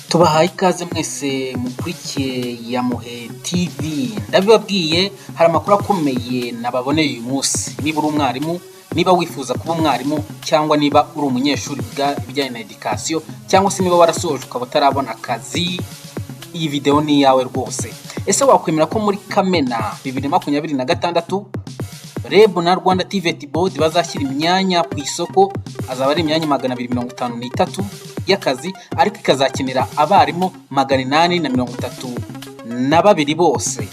Tubahaye ikaze mwese mukurikiye Yamuhe TV, ndabibabwiye hari amakuru akomeye nababoneye uyu munsi. Niba uri umwarimu, niba wifuza kuba umwarimu, cyangwa niba uri umunyeshuri wiga ibijyanye na education, cyangwa se niba warasoje ukaba utarabona akazi, iyi videwo ni iyawe rwose. Ese wakwemera ko muri Kamena 2026 REB na Rwanda TVET Board bazashyira imyanya ku isoko? Azaba ari imyanya 253 y'akazi, ariko ikazakenera abarimu 832 bose.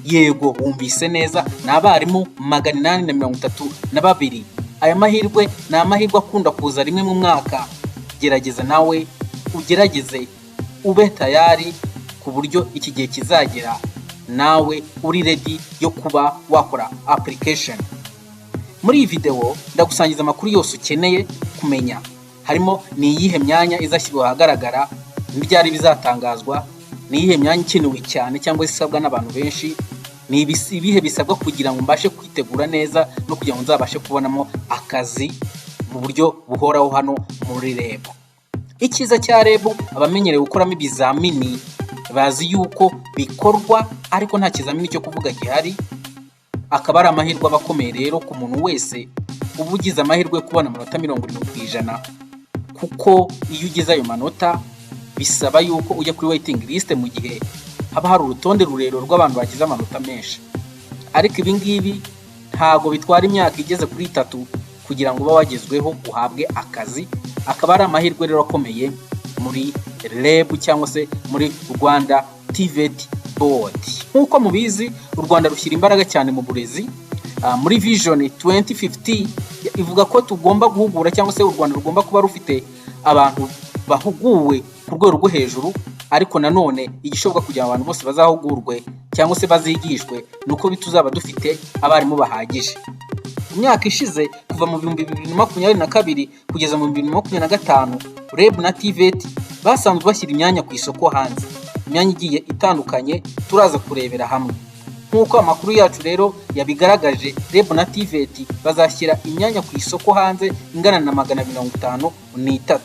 Yego, wumvise neza, ni abarimu 832. Aya mahirwe ni amahirwe akunda kuza rimwe mu mwaka. Gerageza nawe ugerageze ube tayari ku buryo iki gihe kizagera nawe uri ready yo kuba wakora application. Muri iyi videwo ndagusangiza amakuru yose ukeneye kumenya, harimo: ni iyihe myanya izashyirwa ahagaragara, ni ryari bizatangazwa, ni iyihe myanya ikenewe cyane cyangwa se isabwa n'abantu benshi, ni ibihe bisabwa kugira ngo mbashe kwitegura neza no kugira ngo nzabashe kubonamo akazi mu buryo buhoraho hano muri REB. Icyiza cya REB, abamenyereye gukoramo ibizamini bazi yuko bikorwa ariko nta kizamini cyo kuvuga gihari. Akaba ari amahirwe aba akomeye rero ku muntu wese uba ugize amahirwe yo kubona amanota 70%, kuko iyo ugize ayo manota bisaba yuko ujya kuri waiting list mu gihe haba hari urutonde rurerure rw'abantu bagize amanota menshi. Ariko ibi ngibi ntabwo bitwara imyaka igeze kuri 3 kugira ngo ube wagezweho uhabwe akazi. Akaba ari amahirwe rero akomeye muri REB cyangwa se muri Rwanda TVET Board. Nk'uko mubizi, u Rwanda rushyira imbaraga cyane mu burezi. Muri Vision 2050 ivuga ko tugomba guhugura, cyangwa se u Rwanda rugomba kuba rufite abantu bahuguwe ku rwego rwo hejuru. Ariko nanone igishoboka kugira ngo abantu bose bazahugurwe cyangwa se bazigishwe ni uko tuzaba dufite abarimu bahagije. Mu myaka ishize, kuva mu 2022 kugeza mu 2025, REB na TVET basanzwe bashyira imyanya ku isoko hanze, imyanya igiye itandukanye turaza kurebera hamwe. Nk'uko amakuru yacu rero yabigaragaje, REB na TVET bazashyira imyanya ku isoko hanze ingana na 253.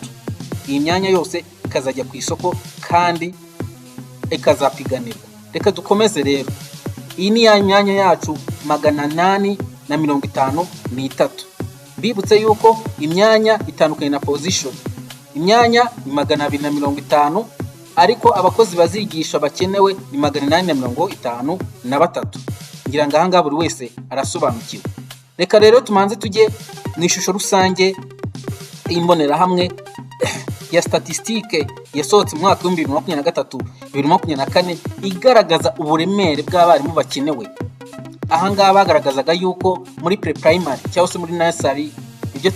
Iyi myanya yose ikazajya ku isoko kandi ikazapiganirwa. Reka dukomeze rero. Iyi ni ya myanya yacu 853. Mbibutse yuko imyanya itandukanye na position. Imyanya ni 250, ariko abakozi bazigisha bakenewe ni 853. Ngira ngo ahangaha buri wese arasobanukiwe. Reka rero tumanze tujye mu ishusho rusange y'imbonerahamwe ya statisitike yasohotse mu mwaka wa 2023, 2024, igaragaza uburemere bw'abarimu bakenewe. Ahangaha bagaragazaga yuko muri pre primary cyangwa se muri nursery, ibyo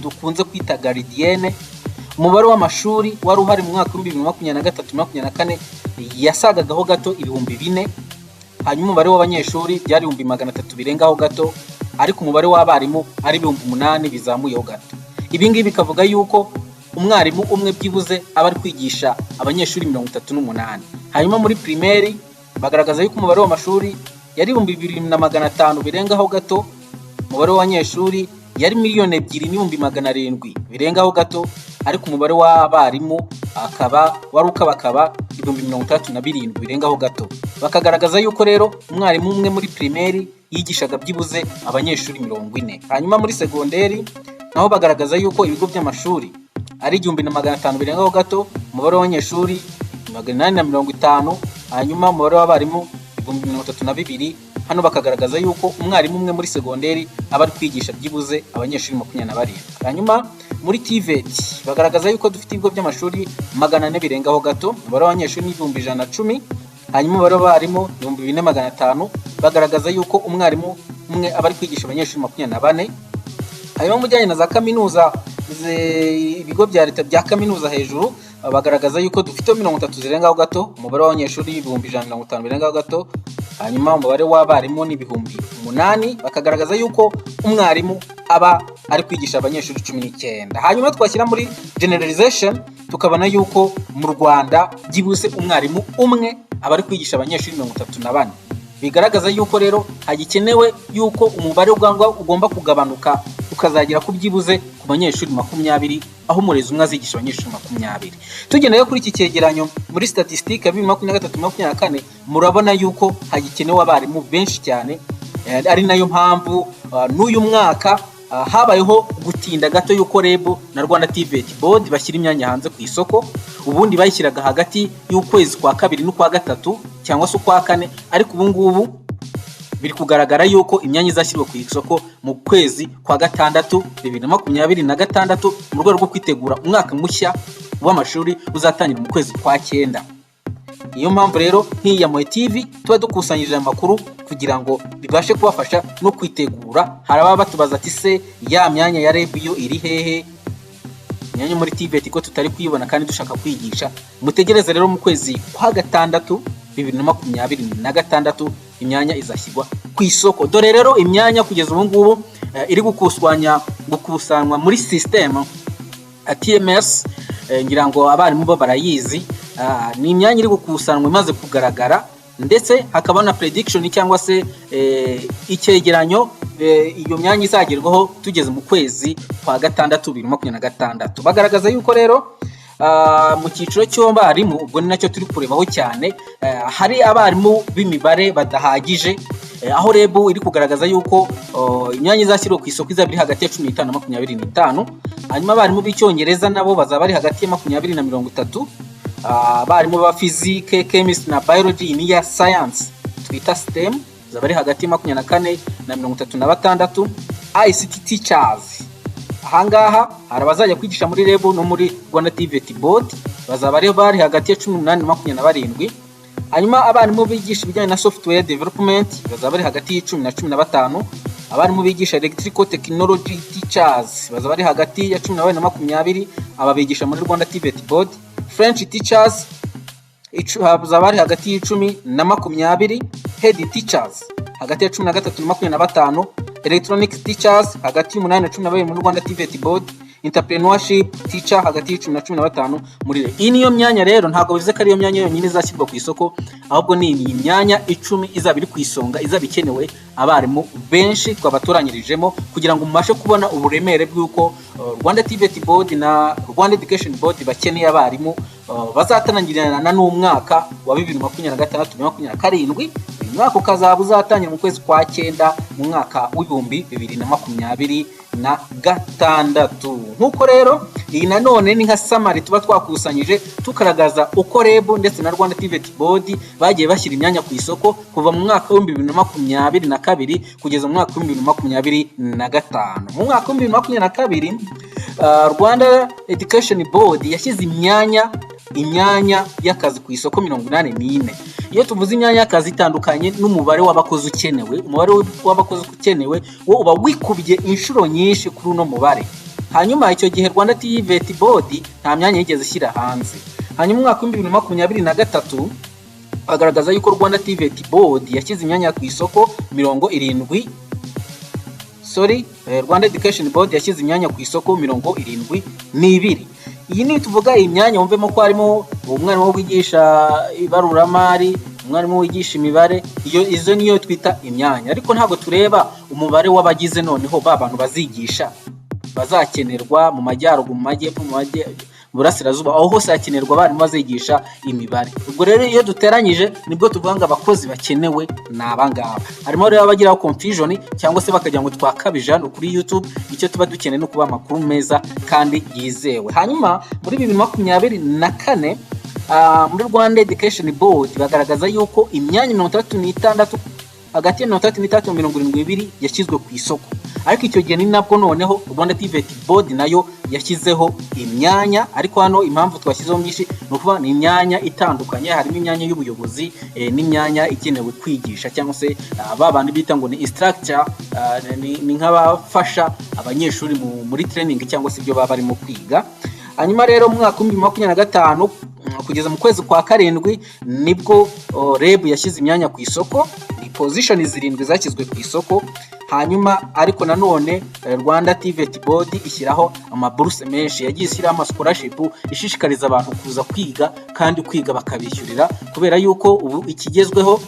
dukunze kwita gardienne, umubare w'amashuri wari uhari mu mwaka wa 2023, 24 yasagagaho gato 4000. Hanyuma umubare w'abanyeshuri byari 300,000 birengaho gato, ariko umubare w'abarimu ari 8000 bizamuyeho gato. Ibi ngibi bikavuga yuko umwarimu umwe byibuze aba ari kwigisha abanyeshuri 38. Hanyuma muri primaire bagaragaza yuko umubare w'amashuri yari 2500 birengaho gato, umubare w'abanyeshuri yari 2,700,000 birengaho gato, ariko umubare w'abarimu akaba wari ukabakaba 67,000 birengaho gato. Bakagaragaza yuko rero umwarimu umwe muri primaire yigishaga byibuze abanyeshuri 40. Hanyuma muri segonderi naho bagaragaza yuko ibigo by'amashuri ari 1500 birengaho gato, umubare w'abanyeshuri 850, hanyuma umubare w'abarimu 32,000. Hano bakagaragaza yuko umwarimu umwe muri segonderi aba ari kwigisha byibuze abanyeshuri 27. Hanyuma muri TVET bagaragaza yuko dufite ibigo by'amashuri 400 birengaho gato, umubare w'abanyeshuri ni 110,000, hanyuma umubare w'abarimu 4500. Bagaragaza yuko umwarimu umwe aba ari kwigisha abanyeshuri 24. Hanyuma mu bijyanye na za kaminuza, ibigo bya leta bya kaminuza hejuru, bagaragaza yuko dufite 30 zirengaho gato, umubare w'abanyeshuri 150,000 birengaho gato, hanyuma umubare w'abarimu ni 8000. Bakagaragaza yuko umwarimu aba ari kwigisha abanyeshuri 19. Hanyuma twashyira muri generalization, tukabona yuko mu Rwanda byibuze umwarimu umwe aba ari kwigisha abanyeshuri 34. Bigaragaza yuko rero hagikenewe yuko umubare ugomba kugabanuka ukazagera ku byibuze ku banyeshuri 20, aho umurezi umwe azigisha abanyeshuri 20. Tugendeye kuri iki cyegeranyo muri statistique ya 2023 24, murabona yuko hagikenewe abarimu benshi cyane, ari nayo mpamvu n'uyu mwaka habayeho gutinda gato y'uko REB na Rwanda TVET Board bashyira imyanya hanze ku isoko. Ubundi bayishyiraga hagati y'ukwezi kwa kabiri n'ukwa gatatu cyangwa se ukwa kane, ariko ubu ngubu biri kugaragara yuko imyanya izashyirwa ku isoko mu kwezi kwa gatandatu 2026, mu rwego rwo kwitegura umwaka mushya w'amashuri uzatangira mu kwezi kwa cyenda. Niyo mpamvu rero nk'iyi ya Moe TV tuba dukusanyije aya makuru kugira ngo bibashe kubafasha no kwitegura. Hari ababa batubaza ati: "Se ya myanya ya REB yo iri hehe? Imyanya muri TVET ko tutari kuyibona kandi dushaka kwigisha?" Mutegereze rero, mu kwezi kwa gatandatu 2026 imyanya izashyirwa ku isoko. Dore rero imyanya kugeza ubu ngubu iri gukusanywa muri system TMS, ngira ngo abarimu bo barayizi. Ni imyanya iri gukusanywa imaze kugaragara, ndetse hakaba na prediction cyangwa se icyegeranyo iyo myanya izagerwaho tugeze mu kwezi kwa gatandatu 2026. Bagaragaza yuko rero mu cyiciro cy'abarimu, ubwo ni nacyo turi kurebaho cyane, hari abarimu b'imibare badahagije, aho REB iri kugaragaza yuko imyanya izashyirwa ku isoko izaba iri hagati ya 15 na 25. Hanyuma abarimu b'Icyongereza nabo bazaba bari hagati ya 20 na 30. Abarimu ba physique, chemistry na biology n'iya science twita STEM bazaba bari hagati ya 24 na 36. ICT teachers, ahangaha hari abazajya kwigisha muri REB no muri Rwanda TVET Board, bazaba bari hagati ya 18 na 27. Hanyuma abarimu bigisha ibijyanye na software development bazaba bari hagati y'10 na 15. Abarimu bigisha electrical technology teachers bazaba bari hagati ya 12 na 20, aba bigisha muri Rwanda TVET Board. French teachers bazaba bari hagati y'10 na 20. Head teachers hagati ya 13 na 25. Electronic teachers hagati y'8 na 12 muri Rwanda TVET Board. Entrepreneurship teacher hagati y'10 na 15 muri REB. Iyi niyo myanya rero, ntabwo bivuze ko ariyo myanya yonyine izashyirwa ku isoko, ahubwo ni iyi myanya 10 izaba iri ku isonga, izaba ikenewe abarimu benshi twabatoranyirijemo kugira ngo mubashe kubona uburemere bw'uko Rwanda TVET Board na Rwanda Education Board bakeneye abarimu bazatangirana n'umwaka wa 2026 2027. Uyu mwaka ukazaba uzatangira mu kwezi kwa cyenda mu mwaka w'2026. Nk'uko rero iyi nanone ni nka summary tuba twakusanyije, tugaragaza uko REB ndetse na Rwanda TVET Board bagiye bashyira imyanya ku isoko kuva mu mwaka w'2022 kugeza mu mwaka w'2025. Mu mwaka w'2022, Rwanda Education Board yashyize imyanya y'akazi ku isoko 84. Iyo tuvuze imyanya y'akazi, itandukanye n'umubare w'abakozi ukenewe. Umubare w'abakozi ukenewe wo uba wikubye inshuro nyinshi kuri uno mubare. Hanyuma icyo gihe Rwanda TVET Board nta myanya yigeze ishyira hanze. Hanyuma umwaka w'2023 bagaragaza yuko Rwanda TVET Board yashyize imyanya ku isoko 70, sorry, Rwanda Education Board yashyize imyanya ku isoko 72. Iyi ni tuvuga iyi myanya, wumvemo ko harimo umwarimu wigisha ibaruramari, umwarimu wigisha imibare. Iyo izo niyo twita imyanya, ariko ntabwo tureba umubare w'abagize noneho ba bantu bazigisha bazakenerwa mu majyaruguru, mu majyepfo, mu burasirazuba, aho hose hakenerwa abarimu bazigisha imibare. Ubwo rero iyo duteranyije nibwo tuvuga ngo abakozi bakenewe ni abangaba. Harimo rero abagiraho confusion cyangwa se bakagira ngo twakabije hano kuri YouTube. Icyo tuba dukeneye ni ukuba amakuru meza kandi yizewe. Hanyuma muri 2024, muri Rwanda Education Board bagaragaza yuko imyanya 66, hagati ya 66 na 72 yashyizwe ku isoko. Ariko icyo gihe ni nabwo noneho Rwanda TVET Board nayo yashyizeho imyanya. Ariko hano impamvu twashyizeho myinshi ni ukuvuga ni imyanya itandukanye, harimo imyanya y'ubuyobozi n'imyanya igenewe kwigisha, cyangwa se ba bandi bita ngo ni instructor, ni nk'abafasha abanyeshuri muri training cyangwa se ibyo baba barimo kwiga. Hanyuma rero mu mwaka w'2025 kugeza mu kwezi kwa karindwi nibwo REB yashyize imyanya ku isoko, ni position zirindwi zashyizwe ku isoko. Hanyuma ariko nanone Rwanda TVET Board ishyiraho amaburuse menshi, yagiye ishyiraho ama scholarship ishishikariza abantu kuza kwiga, kandi kwiga bakabishyurira, kubera yuko ubu ikigezweho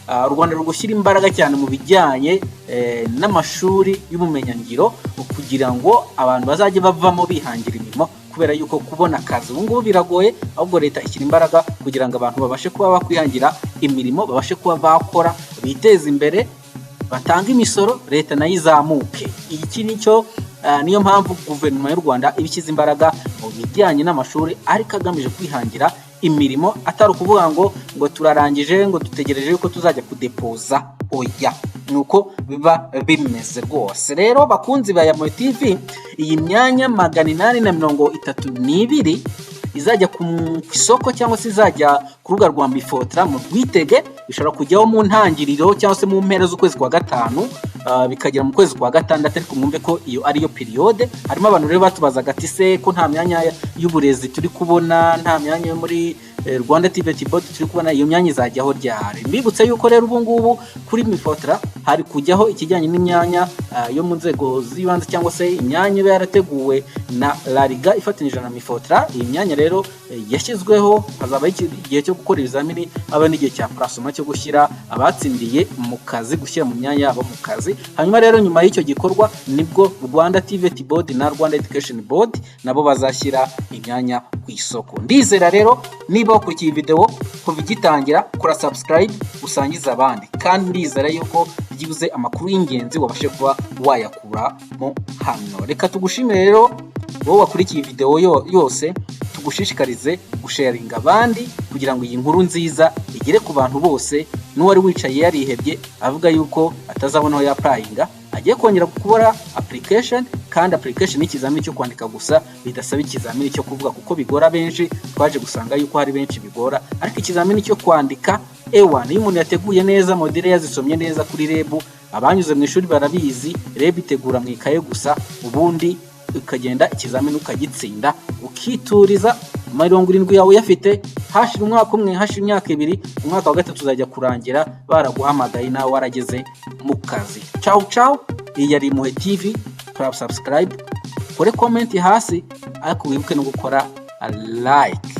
U Rwanda ruri gushyira imbaraga cyane mu bijyanye n'amashuri y'ubumenyingiro kugira ngo abantu bazajye bavamo bihangira imirimo, kubera yuko kubona akazi ubu ngubu biragoye. Ahubwo leta ishyira imbaraga kugira ngo abantu babashe kuba bakwihangira imirimo, babashe kuba bakora, biteze imbere, batange imisoro, leta nayo izamuke. Iki nicyo niyo mpamvu guverinoma y'u Rwanda iba ishyize imbaraga mu bijyanye n'amashuri, ariko agamije kwihangira imirimo, atari ukuvuga ngo turarangije, ngo dutegereje yuko tuzajya kudepoza. Oya, ni uko biba bimeze rwose. Rero bakunzi ba Yamoyo TV, iyi myanya 832 izajya ku isoko cyangwa se izajya ku rubuga rwa MIFOTRA, mu rwitege bishobora kujyaho mu ntangiriro cyangwa se mu mpera z'ukwezi kwa gatanu, bikagera mu kwezi kwa gatandatu. Ariko mwumve ko iyo ariyo période. Harimo abantu rero batubazaga ati: "Se ko nta myanya y'uburezi turi kubona, nta myanya yo muri Rwanda TVET Board turi kubona, iyo myanya izajyaho ryari?" Mbibutse yuko rero ubu ngubu kuri MIFOTRA hari kujyaho ikijyanye n'imyanya yo mu nzego z'ibanze, cyangwa se imyanya iba yarateguwe na RALGA ifatanyije na MIFOTRA. Iyi myanya rero yashyizweho, hazabaho igihe cyo gukora ibizamini, haba n'igihe cya placement cyo gushyira abatsindiye mu kazi, gushyira mu myanya yabo mu kazi. Hanyuma rero nyuma y'icyo gikorwa nibwo Rwanda TVET Board na Rwanda Education Board nabo bazashyira imyanya ku isoko. Ndizera rero niba wakurikiye video kuva igitangira, kora subscribe, usangize abandi, kandi ndizera yuko byibuze amakuru y'ingenzi wabashe kuba wayakuramo hano. Reka tugushimire rero wowe wakurikiye video yose, tugushishikarize gusharinga abandi kugira ngo iyi nkuru nziza igere ku bantu bose. N'uwari wicaye yarihebye avuga yuko atazabona aho yapplyinga, agiye kongera gukora application, kandi application y'ikizamini cyo kwandika gusa, bidasaba ikizamini cyo kuvuga, kuko bigora benshi. Twaje gusanga yuko hari benshi bigora, ariko ikizamini cyo kwandika, ewa, niyo umuntu yateguye neza, module yazisomye neza kuri REB, abanyuze mu ishuri barabizi, REB itegura mu ikaye gusa, ubundi ukagenda ikizamini ukagitsinda, ukituriza, 70 yawe uyafite. Hashira umwaka umwe, hashira imyaka 2, umwaka wa gatatu uzajya kurangira baraguhamagaye, nawe warageze mu kazi. Cawu cawu, iyi yari Impuhwe TV. Kora subscribe, ukore comment hasi, ariko wibuke no gukora like.